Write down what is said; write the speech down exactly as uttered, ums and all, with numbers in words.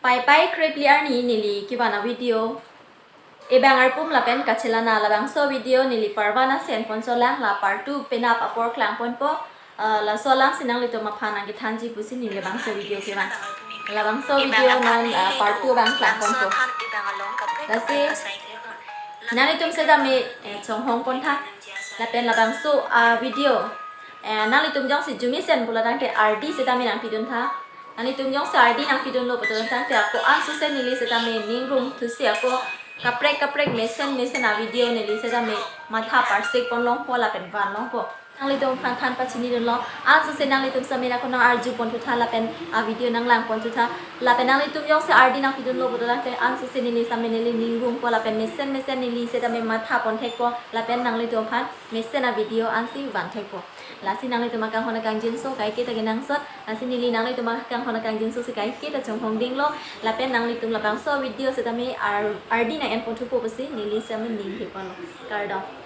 Paipai krepli arni neli kevan a-video ebang arpum lapen kachelana labangso video neli part one asen poncholang, la part two penap apor klangponpo. Eh, laso alam si nanglitum aphan nangkethanji pusi neli labangso video kevan. Labangso video non, eh, part two abang klangponpo. Lasi nanglitum setame, eh, chonghong pontha. Lapen labangso, ah, video, eh, nanglitum jongsi arjumesen pulo tangte ardi setame nangpiduntha. Nanglitum jongsi ardi nangpidunlo pulo tangte ako ansose neli setame ning rung thusi ako kaprek kaprek mesen mesen a-video neli setame matha parsik ponlongpo lapen vanlongpo. Nanglitum aphan than pachinidunlo. Ansose nanglitum setame ako nang-arju ponthutha lapen a-video nanglangponthutha. Lapen nanglitum jongsi ardi nangpidunlo pulo tangte ansose neli setame neli ning rungpo lapen mesen mesen neli setame matha ponthekpo lapen nanglitum aphan mesen a-video ansi vanthekpo. Lasi nanglitum akanghon akangjinso kaiketa kenangsot. Lasi neli nanglitum akanghon akangjinso si kaiketa chonghong dinglo. Lapen nanglitum labangso video setame ar-, ardi nang-enponthupo pusi neli setame ning thepalo. Kardom.